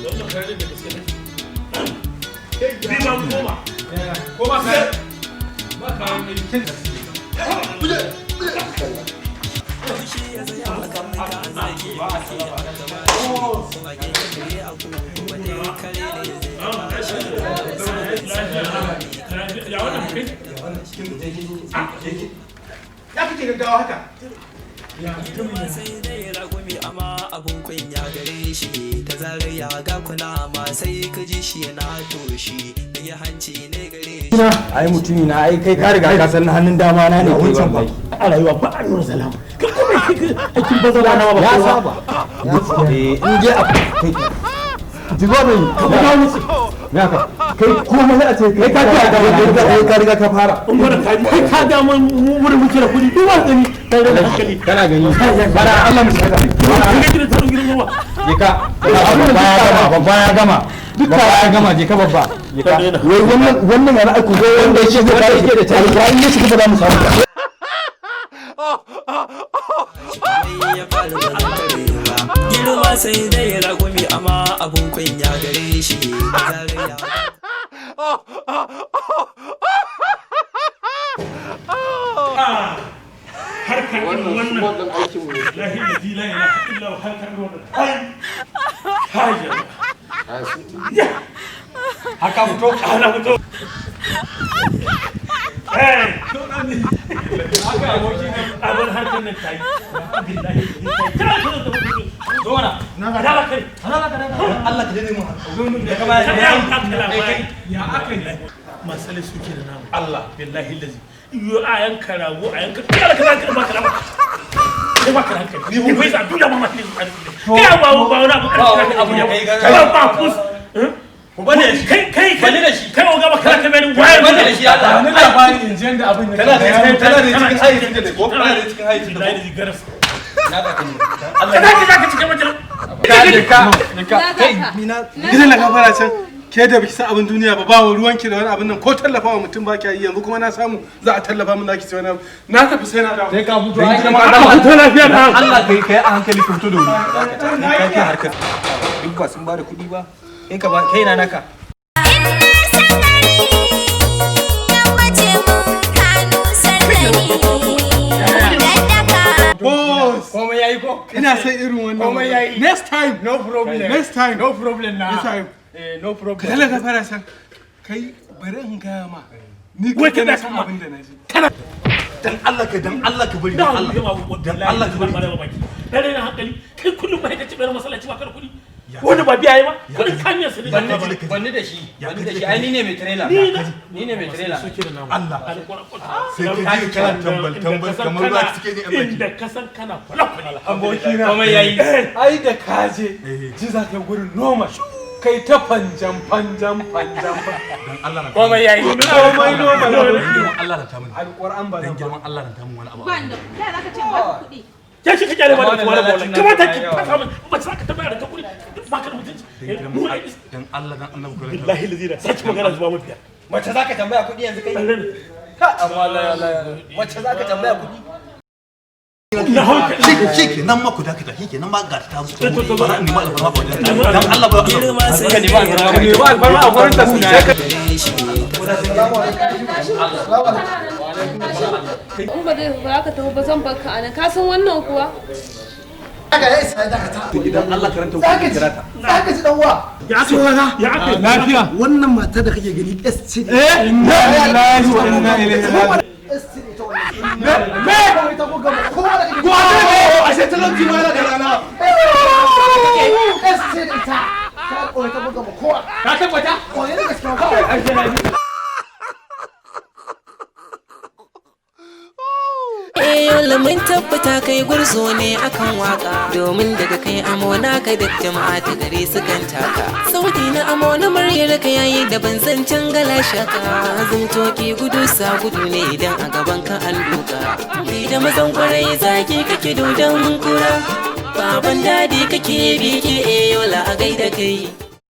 Wannan kare da gaske ne. Bi ba mu koma. Koma kai. Ba kayan aiki. Ya wannan kai? Ya kake gaggawa haka? Sai dai ragumi amma abun kunya gare shi ta zarar ya ga kuna ma sai ka ji shi yana toshi ya hanci ne gare shi. Ai mutumi na, ai kai ka riga ka san hannun dama na ne kai wallahi. A rayuwa ba a nuna salama. Ka kuma aikin bazara na ba. Ya saba. Eh, in je a kai. Jigo bai ka ba ni. Me haka? Kai komai a ce kai ka kai ka riga ka fara. In gwada ka kai ka ga mun mu da muke da kuɗi duk wani gani dan da hankali. Kana gani. Bara Allah mu shiga. Ka ga gidan tarin gidan ruwa. Je ka. Babba ya gama, babba ya gama. Babba ya gama, je ka babba. Je ka. Wai wannan wannan yana aiko wanda yake wanda yake da tarihi, in ya shiga ba za mu samu ba. Ya fara karewa girma sai dai ragumi amma abun kunya gare shi ta zarar ya Harkar irin wannan. Lahi lazi la ilaha illa huwa, harkar irin wannan. Ai. Hai. Ya. Haka fito. Ana fito. Eh. Haka aboki na. Abin harkar nan ta yi. Billahi. Ta ta ta. Zo mana. Na ga kai. Allah ka dade mu. Da kama ya aka yi. Masale suke da nama. Allah. Billahi lazi. Yo a yanka rago a yanka. Kada ka zaka ba ka ba. Kai ba ka hankali. Ni bai sa duniya ma ma ne. Kai ba ba wani abu. Ba wani abu da kai ga. Kai ba fus. Ku bane shi. Kai kai Bani da shi. Kai oga ba kana kamar wayar Bani da shi Allah. Wani labari in ji yadda abin yake. Kana da cikin kana da cikin hayyacin da ko? Kana da cikin hayyacin da Billahi ko? lazi garas. Na ka ne. Ka zaka zaka cike mata. Ka ka ka kai gidan na gafara can. Ke da biki san abin duniya ba ba ruwanki da wani abin nan ko tallafa wa mutum ba ki yi, yanzu kuma na samu za a tallafa min zaki ci wani abu. Na tafi sai na dawo. Sai ka fito ai girman Allah. Fito lafiya na. Allah kai kai a hankali ka fito da wuri. Kai kai harkar. Duk ba sun bada kuɗi ba. Kai ka ba kai na naka. Boss. Komai yayi ko? Ina son irin wannan. Komai yayi. Next time. No problem. Next time. No problem na. Next time. Eh, no problem. Ka tallafa fara can. Kai bari in gaya ma. Ni Wai kai kana na san sama. abin da na ji. Dan Allah ka dan Allah ka bari dan Allah. Dan Allah ka bari. Dan raina hankali. Kai kullum ba ka ci bayar masallaci ba ka da kuɗi. Wani ba biya yi ba. Kuɗin kamiyar su ne. Banni da shi. Banni da shi. Ai ni ne mai trailer. Ni ne mai trailer. Suke da nama. Allah. Sai ka ji kana tambal tambal kamar za ka cike ni yan baki. Inda ka san kana kwale kwale. Abokina. Komai yayi. Ai da kaje ji za ka gurin noma. Kai ta fanjan fanjan fanjan. Dan Allah na. Komai yayi. Komai noma. Dan girman Allah na ta mun. Alƙur'an ba Dan zan ba. girman Allah na ta mun wani abu. Ban da da za ka ce ba kuɗi. Ya shi ka kyale ba da kowa da bola. Kamata ki yawa. fasa min ba za ka tambaya da ta kuɗi ba ka da mutunci. Dan girman Allah dan Allah dan Allah ku ranta. Billahi lazi da sake magana zuwa mafiya. Mace zaka tambaya kuɗi yanzu kai? Ka amma Allah Allah. Mace zaka tambaya kuɗi? Na hauka. Shi nan ma ku dakata, shi nan ma ga ta zo. Ba za mu nemi alfarma ba wajen. Dan Allah ba girma sai Ka nemi alfarma. Ka nemi alfarma a gurin ta su gare shi In ba zai ba ka tafi ba zan barka a nan. Ka san wannan kuwa? Idan Allah karanta ku kira ta. Zaka ji dan uwa. Ya aka ya aka Lafiya. Wannan mata da kake gani S ce. Inna lillahi wa inna ilaihi raji'un. S ce ita wannan. Me? Ita ko gaba kowa da kake. Ashe talauci ma yana da rana. S ce ita. Ta ko ita ko gaba kowa. Ka tabbata? Ko ne gaskiya ba. Yola mun tabbata kai gwarzo ne akan waka domin daga kai amo naka duk jama'a ta gare su kan taka sauti na amo na muryar ka yayi da ban zancen gala shaka azumtoki gudu sa gudu ne idan a gaban ka an duka kai da mazan kwarai zaki kake dodon kura baban dadi kake biki Yola a gaida kai.